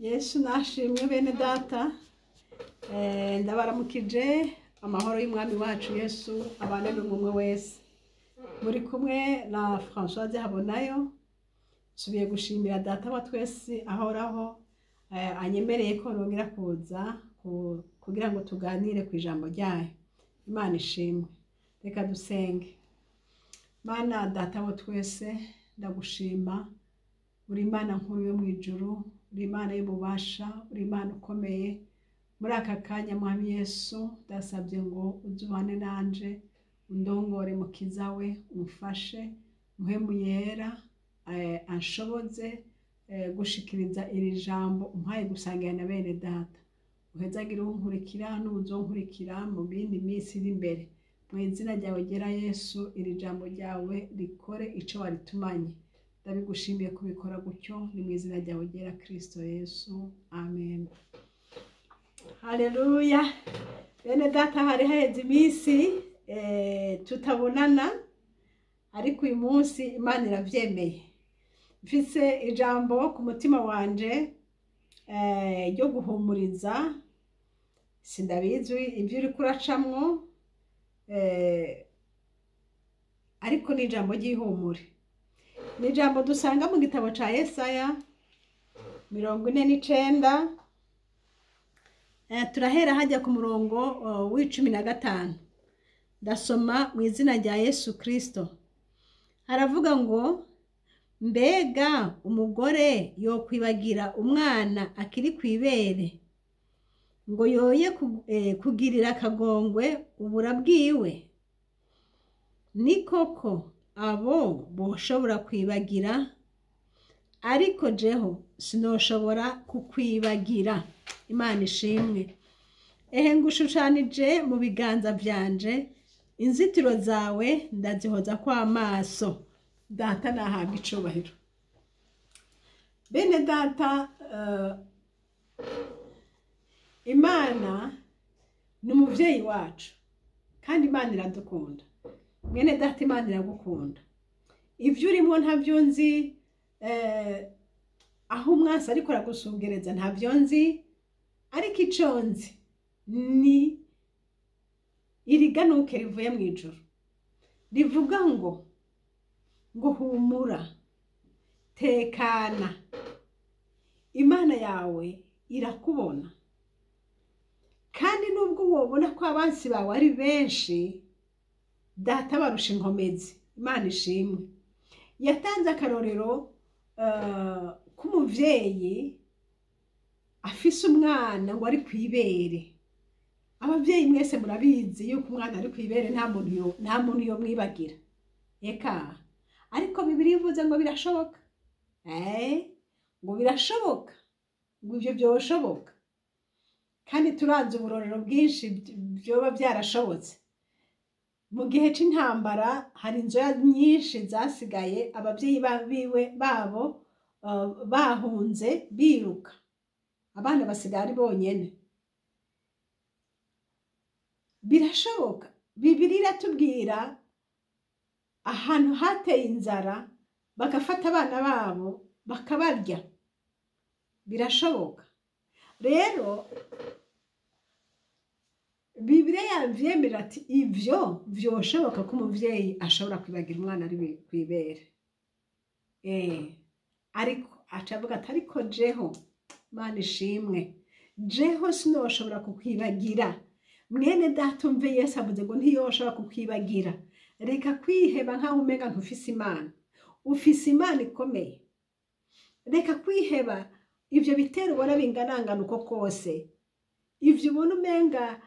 Yesu nashimwe bene data, ndabaramukije amahoro y'umwami wacu Yesu abane n'umwe wese. Muri kumwe na Françoise Habonayo. Nsubiye gushimira data wa twese ahoraho anyemereye ko nongera kuza kugira ngo tuganire ku ijambo ryayo. Imana ishimwe. Reka dusenge. Mana data wa twese, ndagushima, uri Imana nkuru yo mu ijuru, uri Imana y'ububasha, uri Imana ukomeye. Muri aka kanya mwami Yesu, ndasabye ngo uzubane nanje, undongore mukiza we, umfashe, muhemu yera anshoboze gushikiriza iri jambo umpaye gusangira na bene data. Uhezagire unkurikira n'uzonkurikira mu bindi minsi iri imbere. Mu izina ryawe ryera Yesu, iri jambo ryawe rikore ico waritumanye. Ndabigushimiye kubikora gutyo, ni mu izina ryawe ryera Kristo Yesu, amen. Haleluya. Bene data, hari haheze iminsi tutabonana, ariko uyu munsi Imana iravyemeye. Mfise ijambo ku mutima wanje ryo guhumuriza. Sindabizi ivyo uriko uracamwo, ariko ni ijambo ry'ihumure. Ni ijambo dusanga mu gitabo ca Yesaya 49. Turahera hajya ku murongo w'15. Ndasoma mu izina rya Yesu Kristo. Haravuga ngo: mbega umugore yokwibagira umwana akiri kwibere, ngo yoye kugirira akagongwe ubura bwiwe? Ni koko abo boshobora kwibagira, ariko jeho sinoshobora kukwibagira. Imana ishimwe. Ehe, ngushushanije mu biganza vyanje, inzitiro zawe ndazihoza kwa amaso. Data nahabwa icubahiro. Bene data, Imana ni umuvyeyi wacu, kandi Imana iradukunda. Mwene data, Imana iragukunda. Ivyo urimo ntavyo nzi, aho umwansi ariko aragusungereza ntavyo nzi, ariko ico nzi ni iriganuke rivuye mu ijuru rivuga ngo humura, tekana, Imana yawe irakubona. Kandi nubwo wobona ko abansi bawe ari benshi, data barusha inkomezi. Imana ishimwe. Yatanze akarorero k'umuvyeyi afise umwana ngo ari kwibere. Abavyeyi mwese murabizi yuko umwana ari kwibere nta muntu yo mwibagira. Eka, ariko Bibiliya ivuze ngo birashoboka. Ngo birashoboka, ngo ivyo byoshoboka. Kandi turazi uburorero bwinshi byoba byarashobotse. Mu gihe c'intambara hari inzoya nyinshi zasigaye abavyeyi biwe babo bahunze biruka, abana basigaye ari bonyene. Birashoboka. Bibiliya iratubwira ahantu hateye inzara bagafata abana babo bakabarya. Birashoboka. Rero Bibiliya yavyemera ati ivyo vyoshoboka ko umuvyeyi ashobora kwibagira umwana ari kwibere. Ariko acavuga ati ariko jeho, Imana ishimwe, jeho sinoshobora kukwibagira. Mwene data, umve Yesu avuze ngo ntiyoshobora kukwibagira. Reka kwiheba nkaho umenga ntufise Imana. Ufise Imana ikomeye. Reka kwiheba ivyo bitero ubona binganangana uko kose. Ivyo ubona umenga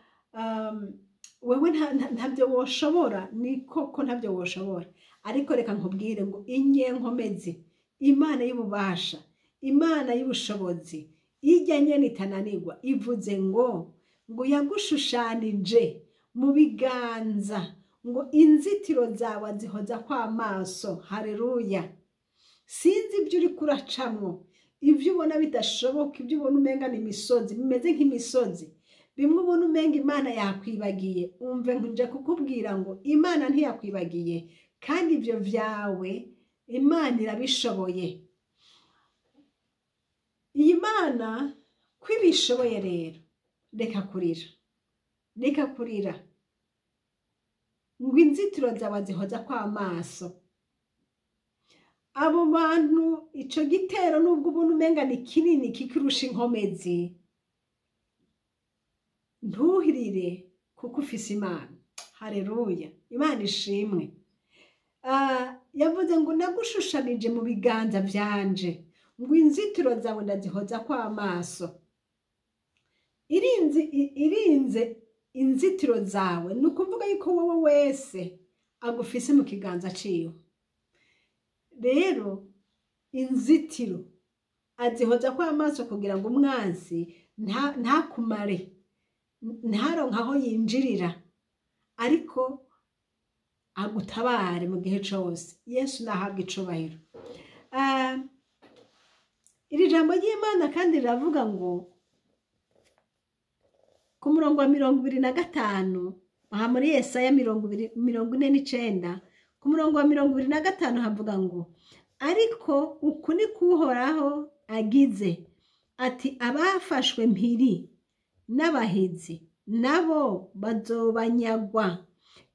wewe ntabyo woshobora, ni koko ntabyo woshobora. Ariko reka nkubwire ngo inyenkomezi, Imana y'ububasha, Imana y'ubushobozi, ijya nyene itananirwa, ivuze ngo yagushushanije mu biganza, ngo inzitiro zawe zihoza kwa maso. Haleluya. Sinzi ibyo uriko uracamwo, ibyo ubona bidashoboka, ibyo ubona umenga ni imisozi, bimeze nk'imisozi, bimwe ubona umenga Imana yakwibagiye. Umve nje kukubwira ngo Imana ntiyakwibagiye, kandi ibyo vyawe Imana irabishoboye. Iyi Imana kwibishoboye rero, reka kurira, reka kurira, ngo inzitiro zawe zihoza kw'amaso. Abo bantu ico gitero nubwo ubona umenga ni kinini kikirusha inkomezi, ntuhirire kuko ufise Imana. Haleluya, Imana ishimwe. Yavuze ngo nagushushanije mu biganza vyanje, ngo inzitiro zawe ndazihoza kw'amaso. Irinze inzitiro zawe, ni ukuvuga yuko wowe wese agufise mu kiganza ciwe. Rero inzitiro azihoza kw'amaso kugira ngo umwansi ntakumare, ntaronke aho yinjirira, ariko agutabare mu gihe cose. Yesu nahabwa icubahiro. Iri jambo ry'Imana kandi riravuga ngo ku murongo wa 25, aha muri Yesaya 49, ku murongo wa 25 havuga ngo ariko uku ni Uhoraho agize ati abafashwe mpiri n'abahizi nabo bazobanyagwa,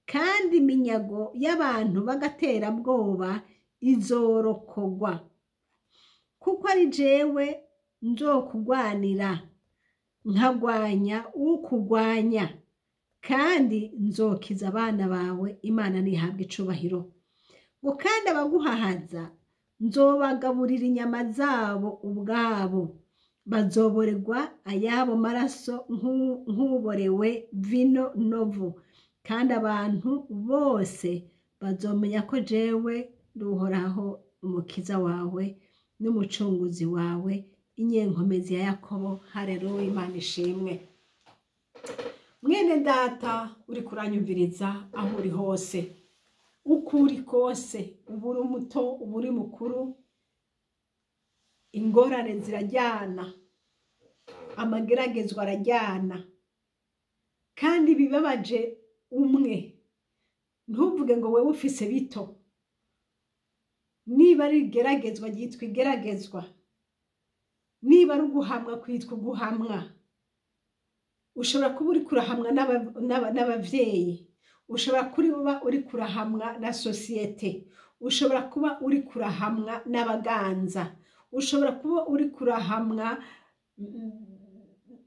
kandi iminyago y'abantu b'agaterabwoba izorokogwa, kuko ari jewe nzokugwanira nkagwanya ukugwanya, kandi nzokiza abana bawe. Imana nihabwa icubahiro. Ngo kandi abaguhahaza nzobagaburira inyama zabo ubwabo, bazoborerwa ayabo maraso nk'uborewe vino novu, kandi abantu bose bazomenya ko jewe Uhoraho umukiza wawe n'umucunguzi wawe, inyenkomezi ya Yakobo. Haleluya, Imana ishimwe. Mwene data uri kuranyumviriza aho uri hose, uko uri kose, uba uri muto uba uri mukuru, ingorane zirajyana, amageragezwa arajyana, kandi bibabaje umwe. Ntuvuge ngo wewe ufise bito. Niba ari igeragezwa ryitwa igeragezwa, niba ari uguhamwa kwitwa uguhamwa. Ushobora kuba uri kurahamwa n'abavyeyi, ushobora kuba uri kurahamwa na sosiyete, ushobora kuba uri kurahamwa n'abaganza, ushobora kuba uri kurahamwa,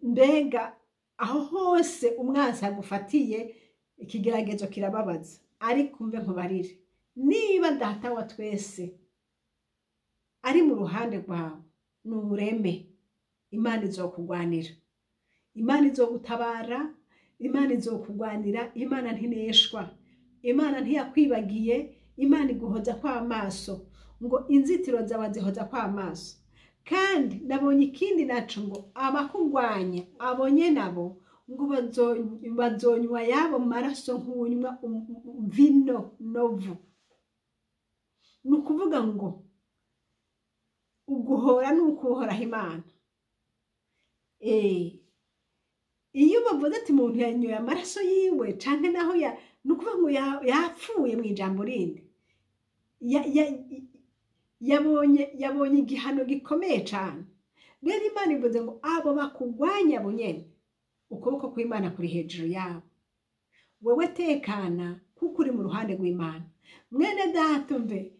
mbega aho hose umwansi agufatiye ikigeragezo kirababaza. Ariko umve nkubarire, niba data wa twese ari mu ruhande rwawe, nureme, Imana izokugwanira, Imana izogutabara, Imana izokugwanira. Imana ntineshwa, Imana ntiyakwibagiye, Imana iguhoza kw'amaso, ngo inzitiro zawe zihoza kw'amaso. Kandi nabonye ikindi naco, ngo abakugwanya abonye nabo ngo bazonywa yabo maraso nk'unywa vino novu. Ni ukuvuga ngo uguhora ni ukuhoraho Imana. Iyo bavuze ati umuntu yanyoye amaraso yiwe canke naho ni ukuvuga ngo yapfuye mu ijambo rindi, yabonye igihano gikomeye cane. Rero Imana ivuze ngo abo bakugwanya bo nyene, ukuboko kw'Imana kuri hejuru yabo. Wewe tekana kuko uri mu ruhande rw'Imana. Mwene data mve,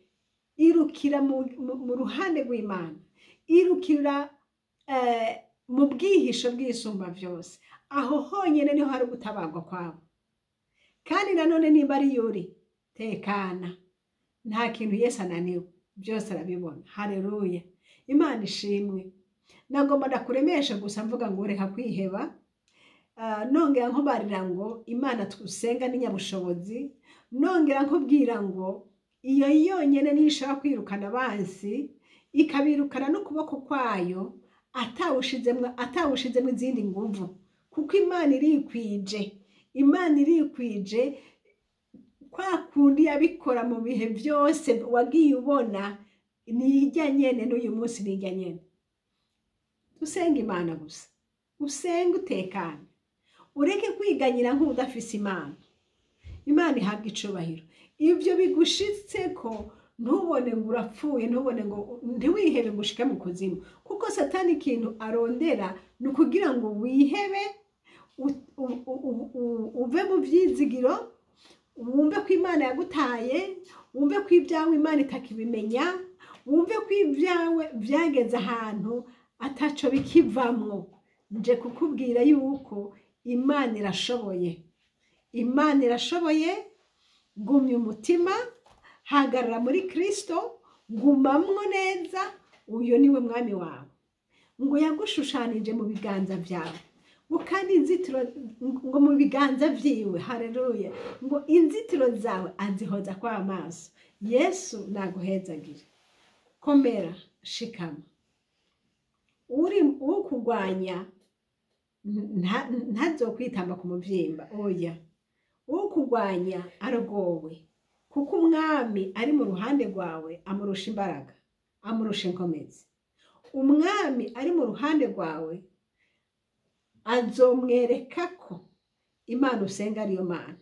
irukira mu ruhande rw'Imana, irukira mu bwihisho bw'isumba vyose. Aho honyene niho hari gutabarwa kwabo. Kandi nanone nimba ari yuri, tekana, nta kintu Yesu ananiwe, byose arabibona. Haleluya, Imana ishimwe. Nagomba ndakuremesha gusa mvuga ngo reka kwiheba. Nongera nkubarira ngo Imana tusenga ni nyabushobozi, nongera nkubwira ngo iyo yonyene niyo ishobora kwirukana abansi, ikabirukana n'ukuboko kwayo atawushizemwo izindi nguvu, kuko Imana irikwije. Imana irikwije kwa kundi yabikora mu bihe byose wagiye ubona, nijya nyene n'uyu munsi nijya nyene. Usenga Imana gusa, usenge utekane, ureke kwiganyira nk'udafise Imana. Imana ihabwa icubahiro. Ibyo bigushitse ko ntubone ngo urapfuye, ntubone ngo ntiwihebe ngo ushike mu kuzimu, Kuko Satani ikintu arondera ni ukugira ngo wihebe, uve mu byizigiro, wumve ko Imana yagutaye, wumve ko ibyawe Imana itakibimenya, wumve ko ibyawe byageze ahantu ataco bikivamwo. Nje kukubwira yuko Imana irashoboye, Imana irashoboye. Gumya umutima, hagarara muri Kristo, gumamwo neza, uyo niwe mwami wawe. Ngo yagushushanije mu biganza byawe, ngo kandi inzitiro ngo mu biganza vyiwe, haleluya, ngo inzitiro zawe azihoza kwa amaso. Yesu naguhezagire. Komera, shikama. Uri ukugwanya ntazokwitamba ku muvyimba, oya. Ukugwanya arogowe, kuko umwami ari mu ruhande rwawe amurusha imbaraga, amurusha inkomezi. Umwami ari mu ruhande rwawe azomwereka ko Imana usenga ariyo Mana.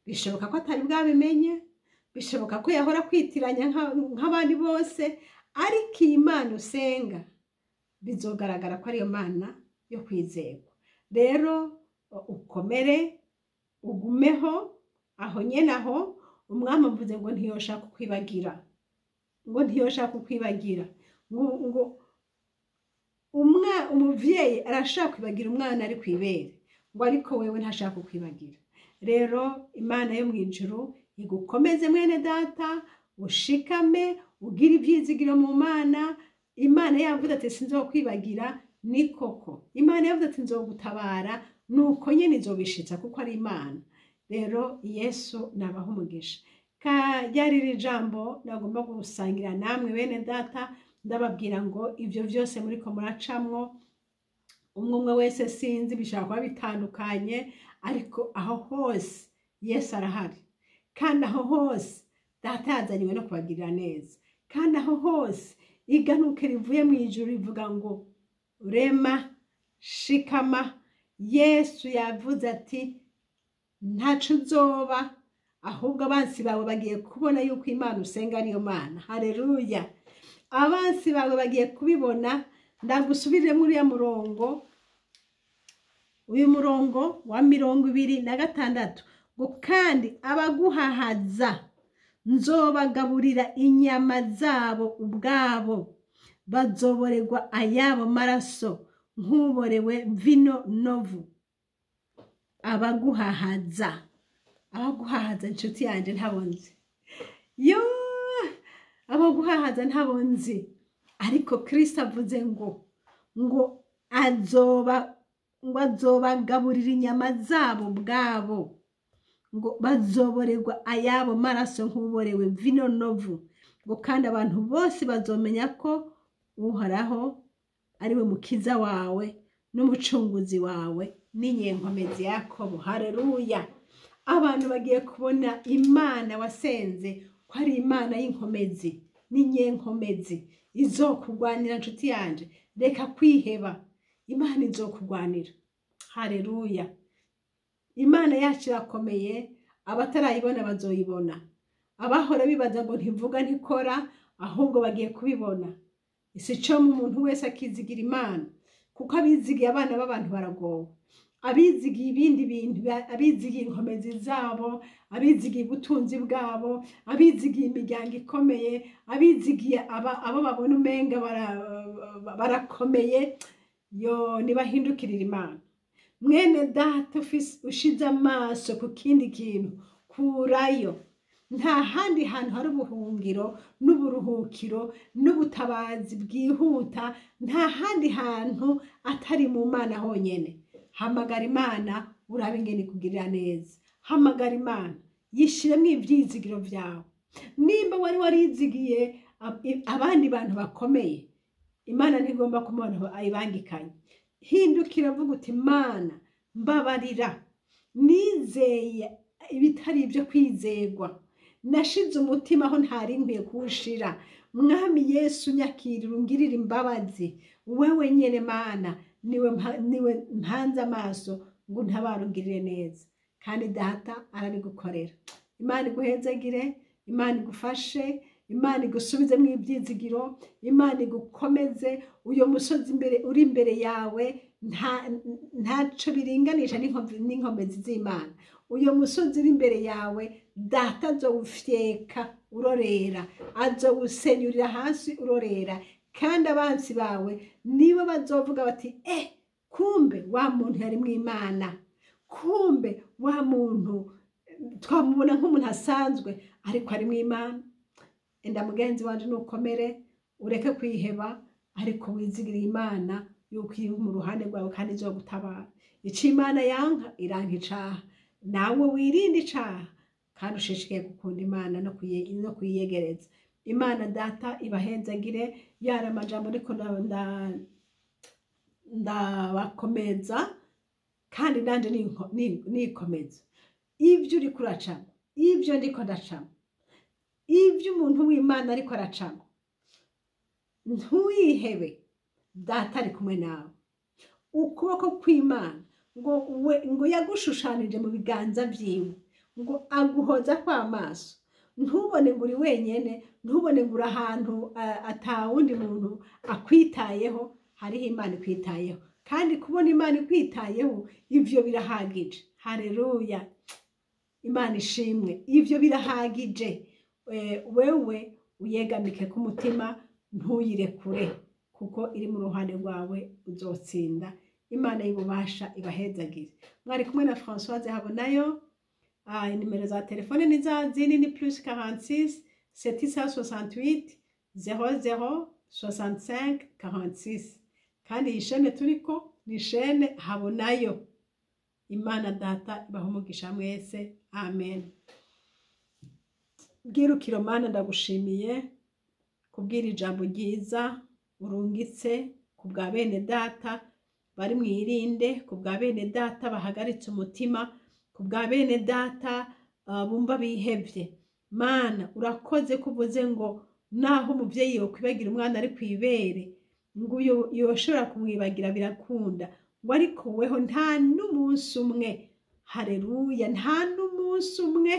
Bishoboka ko atari bwabimenye, bishoboka ko yahora kwitiranya nk'abandi bose, ariko iyi Mana usenga bizogaragara ko ariyo Mana yo kwizerwa. Rero ukomere, ugumeho aho nyene aho. Umwami avuze ngo ntiyoshaka kukwibagira, ngo ntiyoshaka kukwibagira, ngo umuvyeyi arashaka kwibagira umwana ari kwibere, ngo ariko wewe ntashaka kukwibagira. Rero Imana yo mw'ijuru igukomeze mwene data, ushikame, ugire ivyizigiro mu Mana. Imana yavuze ati sinzokwibagira, ni koko. Imana yavuze ati nzogutabara, nuko nyene izobishitsa kuko ari Imana. Rero Yesu nabaha umugisha. Ryari iri jambo nagomba gusangira namwe bene data, ndababwira ngo ivyo vyose muriko muracamwo, umwe umwe wese sinzi bishobora kuba bitandukanye, ariko aho hose Yesu arahari, kandi aho hose data yazanywe no kubagirira neza, kandi aho hose iganuke rivuye mu ijuru rivuga ngo rema, shikama. Yesu yavuze ati ntaco uzoba, ahubwo abansi bawe bagiye kubona yuko Imana usenga ariyo Mana. Haleluya. Abansi bawe bagiye kubibona. Ndagusubirire muri ya murongo, uyu murongo wa 26, ngo kandi abaguhahaza nzobagaburira inyama zabo ubwabo, bazoborerwa ayabo maraso nk'uborewe vino novu. Abaguhahaza, abaguhahaza inshuti yanje ntabonzi, yo abaguhahaza ntabonzi, ariko Kristo avuze ngo azoba, ngo azobagaburira inyama zabo ubwabo, ngo bazoborerwa ayabo maraso nk'uborewe vino novu, ngo kandi abantu bose bazomenya ko Uhoraho ariwe mukiza wawe n'umucunguzi wawe n'inyenkomezi Yakobo. Haleluya. Abantu bagiye kubona Imana wasenze ko ari Imana y'inkomezi n'inyenkomezi izokugwanira. Nshuti yanje, reka kwiheba, Imana izokugwanira. Haleluya. Imana yacu irakomeye, abatarayibona bazoyibona, abahora bibaza ngo ntivuga ntikora, ahubwo bagiye kubibona. Isi cyo umuntu wese akizigira Imana, kuko abizigiye abana b'abantu baragowe, abizigiye ibindi bintu, abizigiye inkomezi zabo, abizigiye ubutunzi bwabo, abizigiye imiryango ikomeye, abizigiye abo babona umenga barakomeye, yo nibahindukirira Imana. Mwene data ushize amaso ku kindi kintu, kurayo. Nta handi hantu hari ubuhungiro n'uburuhukiro n'ubutabazi bwihuta, nta handi hantu atari mu Mana honyene. Hamagara Imana urabe ingene ikugirira neza. Hamagara Imana, yishiremwo ivyizigiro vyawe. Nimba wari warizigiye abandi bantu bakomeye, Imana ntigomba kumubona ayibangikanye. Hindukira avuga uti Mana mbabarira, nizeye ibitari ibyo kwizegwa, nashize umutima aho ntari nkwiye kuwushira. Mwami Yesu nyakirira, ungirire imbabazi, wewe nyene Mana niwe mpanze amaso ngo ntabare ungirire neza. Kandi data arabigukorera. Imana iguhezagire, Imana igufashe, Imana igusubizemo ibyizigiro, Imana igukomeze. Uyo musozi imbere uri imbere yawe ntaco biringanisha n'inkomezi z'Imana. Uyo musozi uri imbere yawe Data azowufyeka urorera, azowusenyurira hasi urorera, kandi abansi bawe nibo bazovuga bati kumbe wa muntu yari mu Imana, kumbe wa muntu twamubona nk'umuntu asanzwe ariko ari mu Imana. Enda mugenzi wanje, nukomere, ureke kwiheba, ariko wizigire Imana yuko iri mu ruhande rwawe kandi izogutabara. Ico Imana yanka iranka icaha, nawe wirinde icaha kandi ushishikaye gukunda Imana no kuyiyegereza. Imana Data ibahezagire. Yari amajambo ariko ndabakomeza kandi nanje nikomeza. Ibyo uriko uracamo, ibyo ndiko ndacamo, ibyo umuntu w'Imana ariko aracamo, ntuyihebe, Data ari kumwe nawe. Ukuboko kw'Imana ngo yagushushanije mu biganza vyiwe, ngo aguhoza kw'amaso. Ntubone ngo uri wenyene, ntubone ngo uri ahantu atawundi muntu akwitayeho, hariho Imana ikwitayeho. Kandi kubona Imana ikwitayeho ivyo birahagije. Haleluya, Imana ishimwe, ivyo birahagije. Wewe uyegamike ku mutima, ntuyirekure, kuko iri mu ruhande rwawe, uzotsinda. Imana y'ububasha ibahezagire. Mwari kumwe na Françoise Habonayo. Nimero za telefone ni za zindi, ni plus 46 768 00 65 46. Kandi iyi shene turiko ni shene Habonayo. Imana Data ibahe umugisha mwese, amen. Bwirukiro Mana, ndagushimiye kubwira ijambo ryiza urungitse ku bwa bene data bari mwirinde, ku bwa bene data bahagaritse umutima, ku bwa bene data bumva bihevye. Mana, urakoze kuvuze ngo naho umuvyeyi yokwibagira umwana ari kwibere, ngo yoshobora kumwibagira birakunda, ngo ariko weho nta n'umunsi umwe, haleluya, nta n'umunsi umwe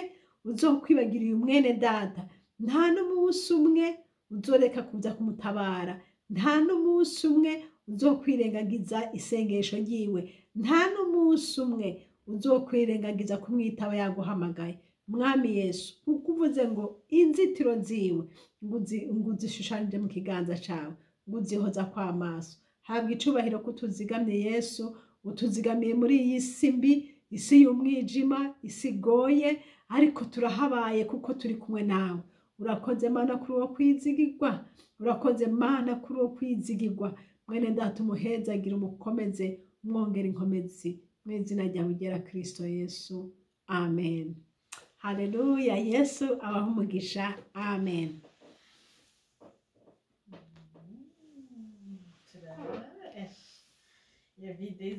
uzokwibagira uyu mwene data, nta n'umunsi umwe uzoreka kuza kumutabara, nta n'umunsi umwe uzokwirengagiza isengesho ryiwe, nta n'umunsi umwe uzokwirengagiza kumwitaba yaguhamagaye. Mwami Yesu, kuko uvuze ngo inzitiro ziwe ngo uzishushanije mu kiganza cawe, ngo uzihoza kw'amaso. Habwa icubahiro ko utuzigamye Yesu, utuzigamiye muri iyi si mbi, isi y'umwijima, isi igoye, ariko turahabaye kuko turi kumwe nawe. Urakoze Mana kuri uwo kwizigirwa, urakoze Mana kuri uwo kwizigirwa. Mwene data umuhezagire, umukomeze, umwongere inkomezi mu izina ryawe ryera Kristo Yesu, amen. Haleluya, Yesu abahe umugisha, amen. Il y avait des